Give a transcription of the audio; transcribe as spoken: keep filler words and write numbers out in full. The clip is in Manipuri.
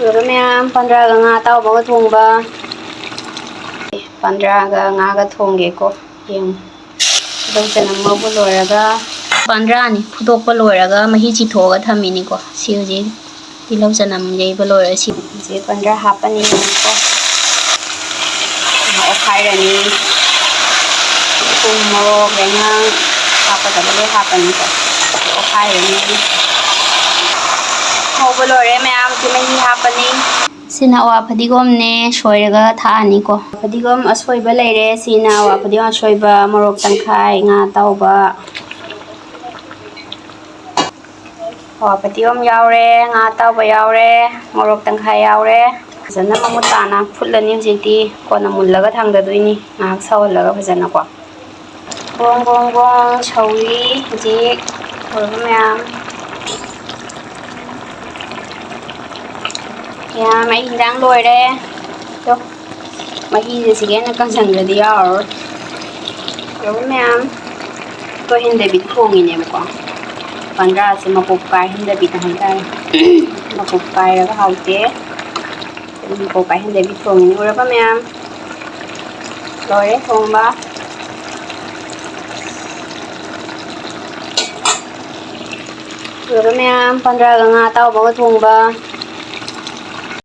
ꯂꯣꯏꯔꯦ ꯃꯌꯥꯝ, ꯄꯟꯗ꯭ꯔꯥꯒ ꯉꯥ ꯑꯇꯥꯎꯕꯒ ꯊꯣꯡꯕ꯫ ꯑꯦ, ꯄꯟꯗ꯭ꯔꯥꯒ ꯉꯥꯒ ꯊꯣꯡꯒꯦꯀꯣ꯫ ꯌꯦꯡꯉꯨ꯫ ꯇꯤꯜꯍꯧ ꯆꯅꯝ ꯉꯧꯕ ꯂꯣꯏꯔꯒ, ꯄꯟꯗ꯭ꯔꯥꯅꯤ ꯐꯨꯠꯇꯣꯛꯄ ꯂꯣꯏꯔꯒ ꯃꯍꯤ ꯆꯤꯊꯣꯛꯑꯒ ꯊꯝꯃꯤꯅꯤꯀꯣ꯫ ꯁꯤ ꯍꯧꯖꯤꯛ ꯇꯤꯜꯍꯧ ꯆꯅꯝ ꯌꯩꯕ ꯂꯣꯏꯔꯦ꯫ ꯁꯤ ꯍꯧꯖꯤꯛ ꯄꯟꯗ꯭ꯔꯥ ꯍꯥꯞꯄꯅꯤ꯫ ꯌꯦꯡꯉꯨꯀꯣ꯫ ꯑꯣꯠꯈꯥꯏꯔꯅꯤ꯫ ꯊꯨꯝ, ꯃꯣꯔꯣꯛ, ꯌꯥꯏꯉꯪ, ꯍꯥꯞꯀꯗꯕ ꯂꯣꯏ ꯍꯥꯞꯄꯅꯤꯀꯣ꯫ ꯑꯣꯠꯈꯥꯏꯔꯅꯤ꯫ ꯉꯧꯕ ꯂꯣꯏꯔꯦ ꯃꯌꯥꯝ, ꯁꯤ ꯃꯍꯤ ꯍꯥꯞꯄꯅꯤ꯫ ꯁꯤꯅ ꯑꯋꯥ ꯐꯗꯤꯒꯣꯝꯅꯦ, ꯁꯣꯏꯔꯒ ꯊꯥꯛꯑꯅꯤꯀꯣ꯫ ꯐꯗꯤꯒꯣꯝ ꯑꯁꯣꯏꯕ ꯂꯩꯔꯦ꯫ ꯁꯤꯅ ꯑꯋꯥ ꯐꯗꯤꯒꯣꯝ ꯑꯁꯣꯏꯕ, ꯃꯣꯔꯣꯛ ꯇꯪꯈꯥꯏ, ꯉꯥ ꯑꯇꯥꯎꯕ꯫ ꯑꯋꯥ ꯐꯗꯤꯒꯣꯝ ꯌꯥꯎꯔꯦ, ꯉꯥ ꯑꯇꯥꯎꯕ ꯌꯥꯎꯔꯦ, ꯃꯣꯔꯣꯛ ꯇꯪꯈꯥꯏ ꯌꯥꯎꯔꯦ꯫ ꯐꯖꯅ ꯃꯃꯨꯠ ꯇꯥꯅ ꯐꯨꯠꯂꯅꯤ ꯍꯧꯖꯤꯛꯇꯤ꯫ ꯀꯣꯟꯅ ꯃꯨꯜꯂꯒ ꯊꯥꯡꯗꯗꯣꯏꯅꯤ, ꯉꯥꯏꯍꯥꯛ ꯁꯧꯍꯜꯂꯒ ꯐꯖꯅꯀꯣ꯫ ꯕꯣꯡ ꯕꯣꯡ ꯕꯣꯡ ꯁꯧꯔꯤ ꯍꯧꯖꯤꯛ꯫ ꯂꯣꯏꯔꯕ ꯃꯌꯥꯝ꯫ ꯃꯌꯥꯝ, ꯑꯩ ꯍꯤꯟꯖꯥꯡ ꯂꯣꯏꯔꯦ꯫ ꯇꯣ, ꯃꯍꯤꯁꯦ ꯁꯤꯒ ꯍꯦꯟꯅ ꯀꯪꯁꯟꯈ꯭ꯔꯗꯤ ꯌꯥꯔꯔꯣꯏ꯫ ꯂꯣꯏꯔꯕ ꯃꯌꯥꯝ꯫ ꯇꯣ, ꯍꯦꯟꯗꯕꯤꯗ ꯊꯣꯡꯉꯤꯅꯦꯕꯀꯣ꯫ ꯄꯟꯗ꯭ꯔꯥꯁꯦ ꯃꯄꯣꯞ ꯀꯥꯏꯍꯟꯗꯕꯤꯗ ꯍꯥꯏꯇꯥꯔꯦ꯫ ꯃꯄꯣꯞ ꯀꯥꯏꯔꯒ ꯍꯥꯎꯇꯦ꯫ ꯃꯄꯣꯞ ꯀꯥꯏꯍꯟꯗꯕꯤ ꯊꯣꯡꯉꯤꯅꯦ꯫ ꯎꯔꯕ ꯃꯌꯥꯝ? ꯂꯣꯏꯔꯦ ꯊꯣꯡꯕ꯫ ꯎꯔꯕ ꯃꯌꯥꯝ, ꯄꯟꯗ꯭ꯔꯥꯒ ꯉꯥ ꯑꯇꯥꯎꯕꯒ ꯊꯣꯡꯕ꯫